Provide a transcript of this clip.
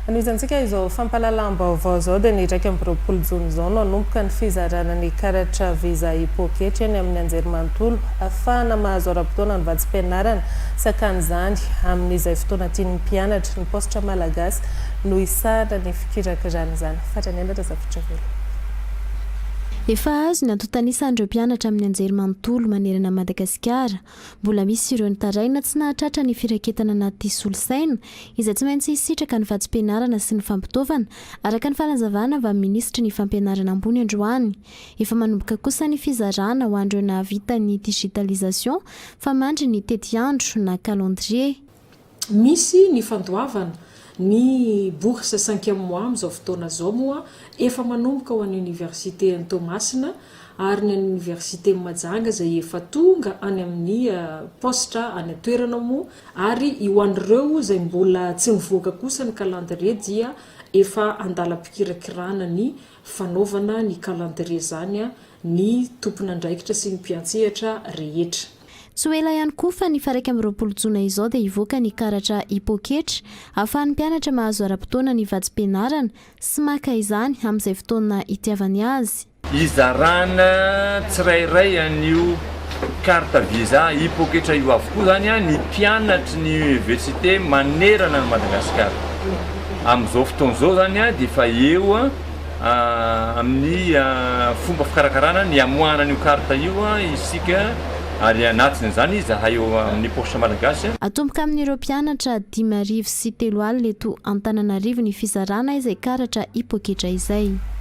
Anohizantsika izao fampahalalam-baovao izao dia ny 21 jona izao no hanomboka ny fizarana ny karatra visa e-poketra eny amin'ny anjerimanontolo ahafahana mahazo ara-potoana ny vatsim-pianarana sakan'izany amin'izay fotoana tian'ny mpianatra. Ny paositra malagasy no hisahana ny fikirakirana izany. Fatraniaina Razafitrivelo. Efa azo ny antontan'isan'ireo mpianatra amin'ny anjerimanontolo manerana an'i Madagasikara. Mbola misy ireo nitaraina tsy nahatratra ny firaketana anaty solosaina izay tsy maintsy hisitraka ny vatsim-pianarana sy ny fampitaovana, araka ny fanazavana avy amin'ny minisitry ny Fampianarana ambony androany. Efa manomboka kosa ny fizarana ho an'ireo nahavita ny digitalisation fa mandry ny tetiandro na calendrier. Misy ny fandoavana ny bourse cinquième mois amin'izao fotoana izao moa efa manomboka ho an'ny oniversite any Toamasina ary ny an'ny oniversite Mahajanga izay efa tonga any amin'ny paositra any an-toerana moa ary ho an'ireo izay mbola tsy nivoaka kosa ny calendrier dia efa andalam-pikirakirana ny fanaovana ny calendrier izany ny tompon'andraikitra sy ny mpiantsehatra rehetra. Tsy ho ela ihany koa fa ny faha 21 jona izao dia hivoaka ny karatra e-poketra ahafahan'ny mpianatra mahazo ara-potoana ny vatsim-pianarana sy maka izany amin'izay fotoana itiavany azy. Hizarana tsirairay an'io carte visa e-poketra io avokoa izany ny mpianatry ny université manerana an'i Madagasikara. Amin'izao fotoana izao izany dia efa eo Amin'ny fomba fikarakarana ny hamoahana an'io carte io isika ary anatin'izany izahay eo amin'ny Paositra Malagasy. Atomboka amin'ireo mpianatra 30 alina eto Antananarivo ny fizarana izay karatra hipoketra izay.